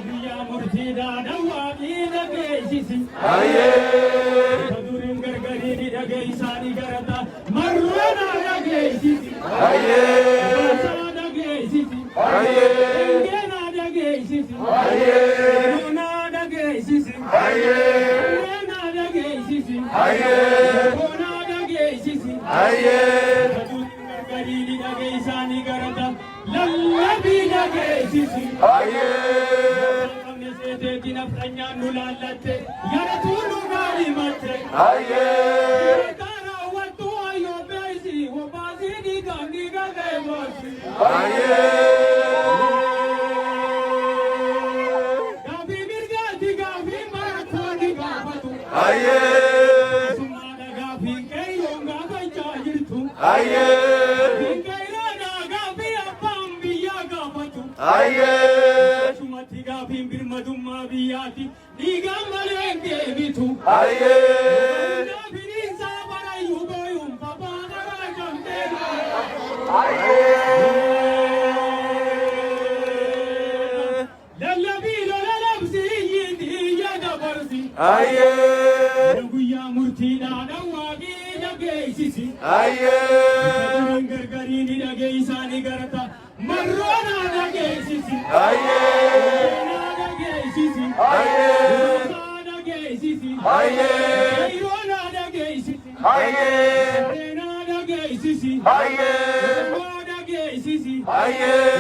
Guyyaa murtiidhaa dhawwaaqii dhageessisi. Isa duriin gargariin dhageessaanii garata marroona dhageessisi. Baasaa dhageessisi. Engeenaa dhageessisi. Loonaa dhageessisi. Leenaa dhageessisi. Loonaa dhageessisi. Isa duriin gargariin dhageessaanii garata lallabii dhageessisi. Qabne seeteetti nafxanyaan nu laallatte yaratuu nu gaarimatte. Raawwattu ayyoo beeysi wobbaasii dhiigaan dhiiga deemooti. Gaafii mirgaati gaafii barattoonni gaafatu. Summaadha gaafiin qeeyyoon gaafachaa jirtu. Gaafiin qeeyyoodha gaafii abbaan biyyaa gaafatu. Sumatti gaafiin birmadummaa biyyaati dhiigaan malee hin deebitu. Firiinsaa barayyuu booyuun papaa karaa cabdee. Lallabii lola labsi iyyiiti iyya dabarsi. Guyyaa murtiidhaa dhawwaaqii dhageessisi. Duriin gargariin dhageessaanii garata marroonaa dhageessisi. Leenaa dhageessisi. Loosaa dhageessisi. Qeeyroonaa dhageessisi. Leenaa dhageessisi. Oromoo dhageessisi.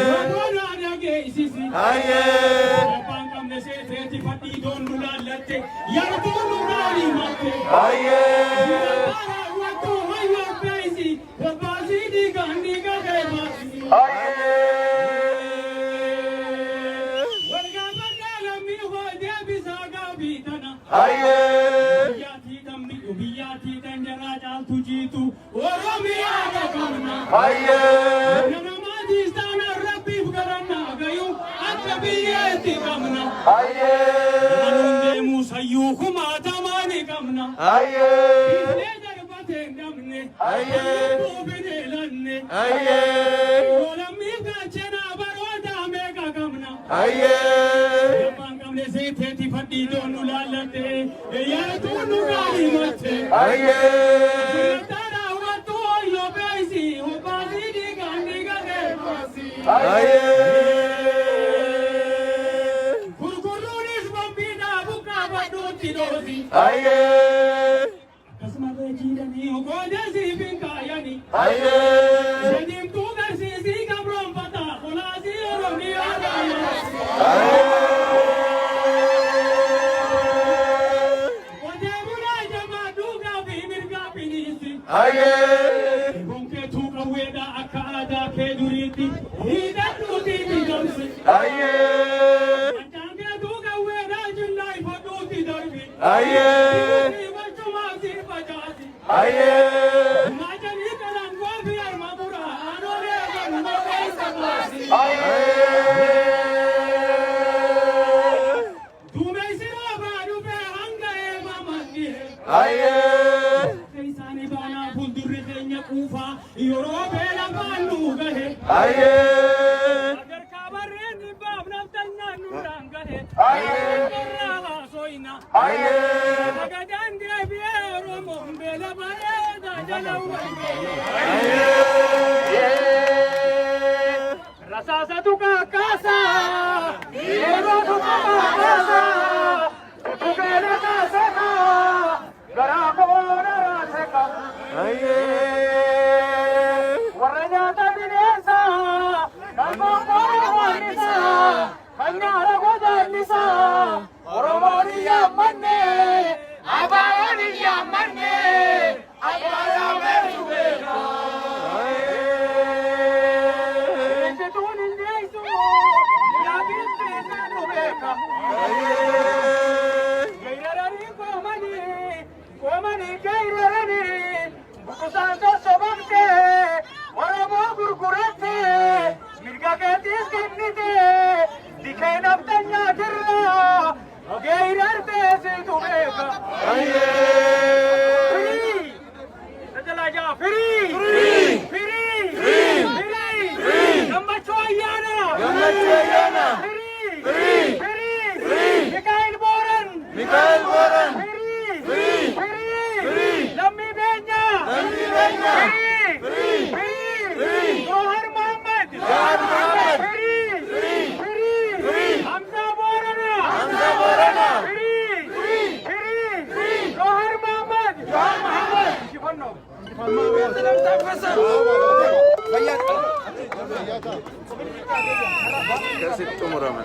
Oromoonaa dhageessisi. Abbaan qabne seeteeti fadhii doon nu laallatte yartuu nu gaarii matte. Raawwattu hayyoo beeysi wabbaasii dhiigaan dhiiga deemaasi. Walgaafadhaa lammii hoo deebisaa gaabii tana. Biyyaatii tan miidhu biyyaatii tan jaraa caaltu jiitu Oromiyaa qabna. Namaatiis taanaan rabbiif galannaa gayu akka biyyeetti qabna. Maluun deemuu sayyuu kumaatamaa ni qabna. Biiflee darbatee hin dhabne. Lubbuu bineelanne. Lammiif gaachanaa baroota meeqa qabna. Abbaan qabne seeteeti fadhii doon nu laallatte yartuu nu gaarii matte. Raawwattu hoyyoo beeysi hobbaasii dhiigaan dhiiga deemaasi. Gurguruunis bombiidhaa buqqaa badhuutti dhoosi. Akkasumallee jiidhanii ogoodee siif hin kaayani. Sadiimtuu garsiisii gabroonfata kolaasii Oromiyaa gaayyaa. Qotee bulaa jabaa duugaa fi mirgaa finiisi. Gonkeetuu qawweedha akka aadaa kee duriitti hidhadhuutii miidhamsi. Mancaan keetuu qawweedha jillaa ifadhuutii darbi. Barcumaa si facaasi. Maajanii qalangoo fi harma muraa aanolee galma keessa baasi. Duumessi roobaa dhufee hanga eemaman dhihe. Isaanii baanaa fuuldurri keenya quufaa yeroo beela baannu gahe. Sadarkaa barreen dhibbaaf naftanyaan nurraan gahe. Irraa haasoyna. Sagadaan deebi'ee Oromoon beela bareedaa jala wal Rasaasatu kaakaasaa, yerootu kaakaasaa, tutubeela kaasekaa, garaa koona raasekaa. Warra nyaata bineensaa, kan boqqoona waannisaa, kan nyaara godaannisaa, Oromoon hin yaammanne, abaaboon hin yaammanne, abbaa yaameetu beeka. Ejjetuun hin deessu, yaa biiftuu beeka. Geeraranii koomanii, koomanii geeraranii, buqqisaan sossobamte, Oromoo gurguratte, mirga keetiis kennite, dikee naftanyaa jirra, geerartee siitu beeka. Firii! Tajaajila firii! Firii! Firii! Gammachuu ayyaana! Gammachuu Ayyaana. Free! Free! Free! Free! Mikaa'el Booran! Mikaa'el Booran. Free! Free! Free! Free! Lammii Beenyaa! Lammii Beenyaa. Free! Free! Free! Free! Jawar Mohammed! Jawar Mohammed. Free! Free! Free! Free! Hamza Boorana! Hamza Boorana. Free! Free! Free! Free! Jawar Mohammed! Jawar Mohammed. Injifannoo. Akkasitti xumurame.